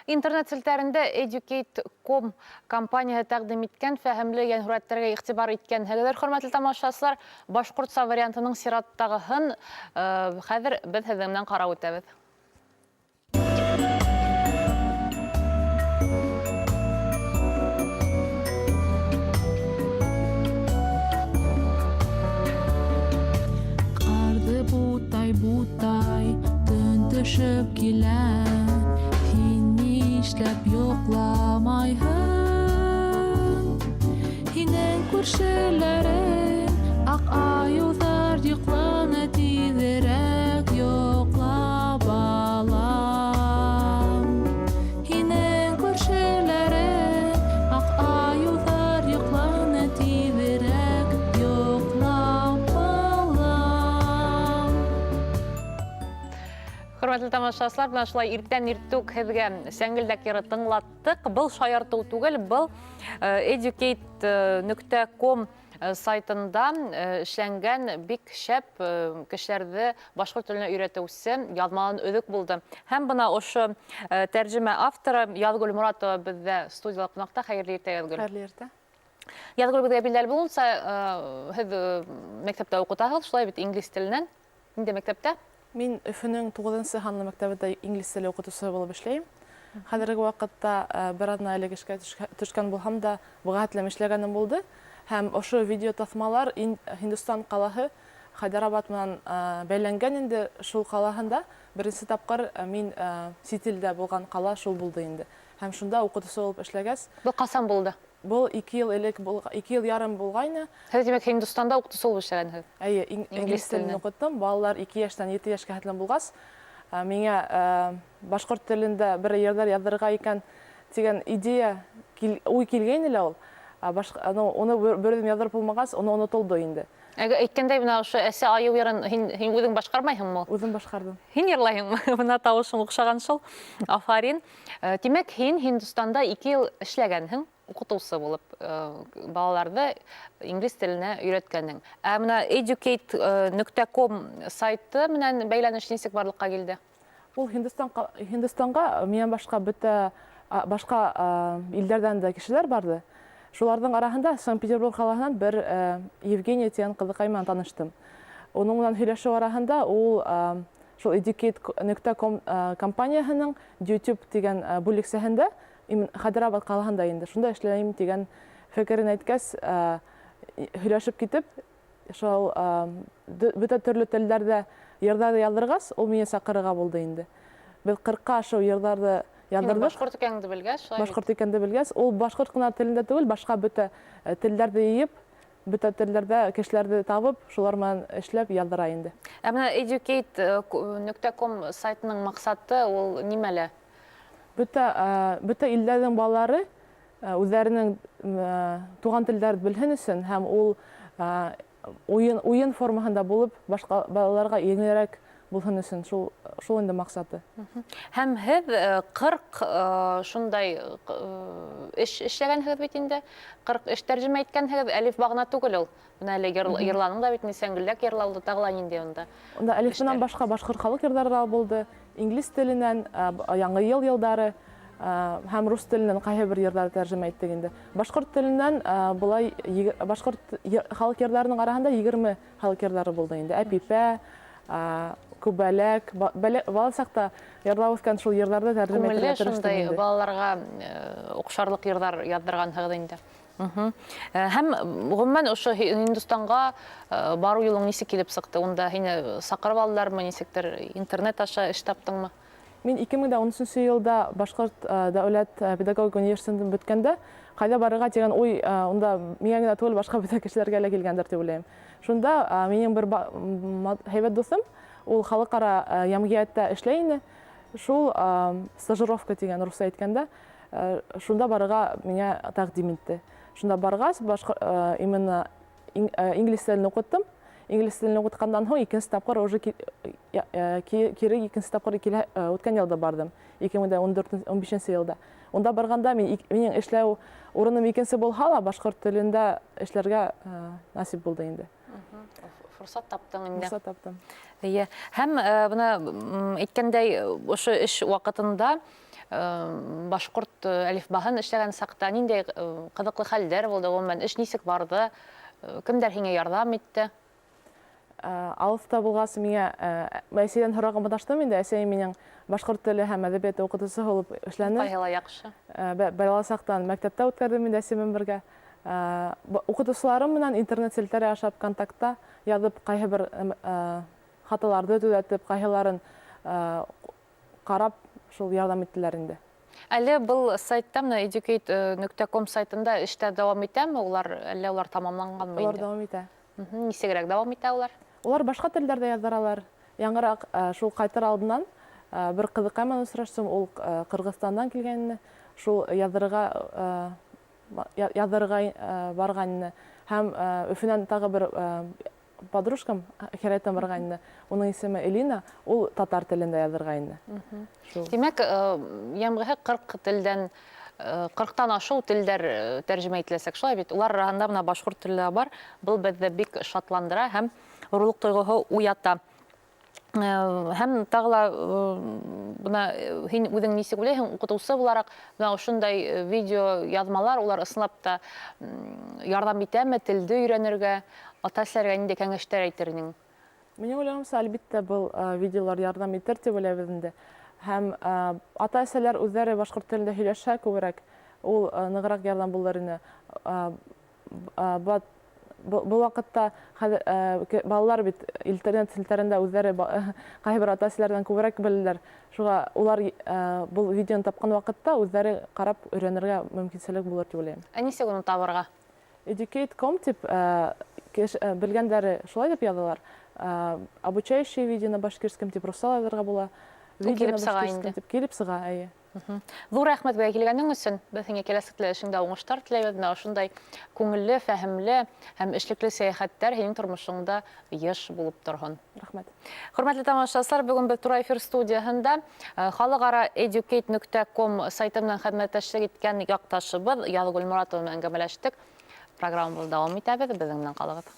Интернет селтәрендә Educate.com компанияһы тәкъдим иткән фәһемле йәнһүрәттәргә игътибар иткәнһегеҙҙер, хөрмәтле тамашасылар. Башҡортса вариантының сираттағыһын хәҙер беҙ һеҙҙең менән ҡарап үтәбеҙ. Ҡарҙы бутай-бутай төн төшөп килә. Һин нишләп йоҡламайһың? Һинең күршеләрең аҡ айыуҙар йоҡланы тиҙерәк йоҡла, балам. Һинең күршеләрең аҡ айыуҙар йоҡланы тиҙерәк йоҡла, балам. Хөрмәтле тамашасылар, менә шулай иртән иртүк һеҙгә сәңгелдәк йыры тыңлаттыҡ. Был шаяртыу түгел, был э, educate.com э, сайтында э, эшләнгән бик шәп кешеләрҙе башҡорт теленә өйрәтеүсе яҙманан өҙөк булды. Һәм бына ошо тәржемә авторы Язгөл Моратова беҙҙә студияла ҡунаҡта. Хәйерле иртә, Язгөл. Хәйерле иртә. Язгөл, беҙгә билдәле булыуынса, һеҙ мәктәптә уҡытаһығыҙ, шулай бит, инглиз теленән. Ниндәй мәктәптә? Мин Өфөнөң туғыҙынсы һанлы мәктәбендә инглиз теле уҡытыусыһы булып эшләйем. Хәҙерге ваҡытта бер аҙна элек эшкә төшкән булһам да, быға хәтлем эшләгәнем булды. Һәм ошо видеотаҫмалар Һиндостан ҡалаһы Хайдарабад менән бәйләнгән инде, шул ҡалаһында беренсе тапҡыр мин сит илдә булған ҡала шул булды инде. Һәм шунда уҡытыусы булып эшләгәс. Был ҡасан булды? Был ике ел элек, ике ел ярым булғайны. Һеҙ, тимәк, Һиндостанда уҡытыусы булып эшләгәнһегеҙ? Әйе, инглиз телен уҡыттым. Балалар ике йәштән ете йәшкә хәтлем булғас, миңә башҡорт телендә бер йырҙар яҙҙырырға икән тигән идея, уй килгәйне лә ул. Ну, уны бер үҙем яҙҙырып булмағас, уны онотолдо инде. Әйткәндәй, бына ошо Әсә айыу йырын һин, һин үҙең башҡармайһыңмы? Үҙем башҡарҙым. Һин йырлайһыңмы? Бына тауышың оҡшаған шул. Афарин. Тимәк, һин Һиндостанда ике ел эшләгәнһең, уҡытыусы булып, балаларҙы инглиз теленә өйрәткәнең. Ә менә educate нөктә ком сайты менән бәйләнеш нисек барлыҡҡа килде? Ул Һиндостан Һиндостанға минән башҡа бөтә башҡа илдәрҙән дә кешеләр барҙы. Шуларҙың араһында Санкт-Петербург ҡалаһынан бер Евгения тигән ҡыҙыҡай менән таныштым. Уның менән һөйләшеү араһында ул шул educate.com компанияһының YouTube тигән бүлексәһендә Хайдарабад ҡалаһында инде шунда эшләйем тигән фекерен әйткәс, һөйләшеп китеп, Шул бөтә төрлө телдәрҙә йырҙарҙы яҙҙырғас, ул мине саҡырырға булды инде. Беҙ ҡырҡка ашыу йырҙарҙы яҙҙырҙыҡ. Башҡорт икәнеңде белгәс, шулай бит? Башҡорт икәнде белгәс, ул башҡорт ҡына телендә түгел, башҡа бөтә телдәрҙе йыйып, бөтә телдәрҙә кешеләрҙе табып, шулар менән эшләп яҙҙыра инде. Ә менә educate нөктә ком сайтының маҡсаты ул нимәлә? Бөтә бөтә илдәрҙең балалары Үҙҙәренең туған телдәрен белһен өсөн һәм ул уен уен формаһында булып, башка балаларга еңелерәк булһын өсөн шул шул инде максаты. Һәм һеҙ 40 шундай эш эшләгәнһегеҙ бит инде. 40 эш тәрҗемә иткәнһегеҙ, әлифба гына түгел ул. Менә әле йырланың да бит инде, сәңгелдәк йырлалды, тағы ла ниндәй унда Унда әлифбанан башҡа башҡорт халыҡ йырҙары ла булды, инглиз теленән Яңы йыл йылдары һәм рус теленән ҡайһы бер йырҙарҙы тәржемә иттек инде. Башҡорт теленән былай башҡорт халыҡ йырҙарының араһында 20 халыҡ йырҙары булды инде. Әпипә, Күбәләк, бала саҡта йырлап үҫкән шул йырҙарҙы тәржемә итергә тырыштым инде. Балаларға оҡшарлыҡ йырҙар яҙҙырғанһығыҙ инде. Һәм гомумән ошо Һиндостанға барыу юлың нисек килеп сыҡты? Унда һине саҡырып алдылармы, нисектер интернет аша эш таптыңмы? Мин 2013 йылда Башҡорт дәүләт педагогика университетын бөткәндә, ҡайҙа барырға тигән уй унда миңә генә түгел, башҡа бөтә кешеләргә лә килгәндер дип уйлайым. Шунда минең бер һәйбәт дуҫым, ул халыҡ-ара йәмғиәттә эшләй ине. Шул стажировка тигән русса әйткәндә, Шунда барырга миңа тәкъдим итте. Шунда баргач, башка именно инглиз телен укыттым. Инглиз телен укытканнан соң икенче тапкыр уже кире икенче тапкыр килә үткән елда бардым. 2014-15 елда. Унда барганда мин минем эшләү урыным икенче булһа ла, башкорт телендә эшләргә насип булды инде. Форсат таптың инде. Форсат таптым. Әйе. Һәм бына әйткәндәй, ошо эш вакытында Башҡорт әлифбаһын эшләгән саҡта ниндәй ҡыҙыҡлы хәлдәр булды, ғөмүмән, эш нисек барҙы, кемдәр һиңә ярҙам итте? Алыҫта булғас, миңә әсәйҙән һорарға маташтым инде. Әсәйем минең башҡорт теле һәм әҙәбиәте уҡытыусыһы булып эшләне. Ҡайһы ла яҡшы. Бала саҡтан мәктәптә үткәрҙем инде әсәй менән бергә. Уҡытыусыларым менән интернет селтәре аша контактта яҙып, ҡайһы бер хаталарҙы төҙәтеп, ҡайһыларын ҡарап, шул ярҙам иттеләр инде. Әле был сайтта, бына educate нөктә ком сайтында эштәр дауам итәме улар, әллә улар тамамланғанмы Улар инде? дауам итә. Нисегерәк дауам итә улар? Улар башҡа телдәрҙә яҙҙыралар. Яңыраҡ шул ҡайтыр алдынан бер ҡыҙыҡай менән осраштым, ул Ҡырғыҙстандан килгән ине. Шул яҙҙырырға барған ине. Һәм Өфөнән тағы бер подружкам хирәттән барған ине. Уның исеме Элина, ул татар телендә яҙырға ине. Шул. Тимәк, йәмғиһе 40 телдән, 40-тан ашыу телдәр тәржемә ителәсәк, шулай бит? Улар араһында бына башҡорт теле лә бар. Был беҙҙе бик шатландыра һәм ғорурлыҡ тойғоһо уята. Һәм тағы ла бына һин үҙең нисек уйлайһың, уҡытыусы булараҡ, бына ошондай видео яҙмалар, улар ысынлап та ярҙам итәме телде өйрәнергә, ата-әсәләргә ниндәй кәңәштәр әйтер инең? Минең уйлауымса, әлбиттә, был видеолар ярҙам итер тип уйлайбыҙ инде. Һәм ата-әсәләр үҙҙәре башҡорт телендә һөйләшә күберәк, ул нығыраҡ ярҙам булыр ине. Был ваҡытта хәҙер балалар бит интернет селтәрендә үҙҙәре ҡайһы бер ата-әсәләрҙән күберәк беләләр. Шуға улар был видеоны тапҡан ваҡытта үҙҙәре ҡарап өйрәнергә мөмкинселек булыр тип уйлайым. Ә нисек уны табырға? Educate ком тип, белгәндәре шулай тип яҙалар. Обучающие видео на башкирском тип русса яҙырға була. Ул Видео килеп на сыға башкирском инде. тип килеп сыға, эйе. Ҙур рәхмәт беҙгә килгәнең өсөн. Беҙ һиңә киләсәктә эшеңдә уңыштар теләйбеҙ. Бына ошондай күңелле, фәһемле һәм эшлекле сәйәхәттәр һинең тормошоңда йыш булып торһон. Рәхмәт. Хөрмәтле тамашасылар, бөгөн беҙ тура эфир студияһында халыҡ-ара educate нөктә ком сайты менән хеҙмәттәшлек иткән яҡташыбыҙ Язгөл Моратова менән әңгәмәләштек. Программабыҙ дауам итәбеҙ, беҙҙең менән ҡалығыҙ.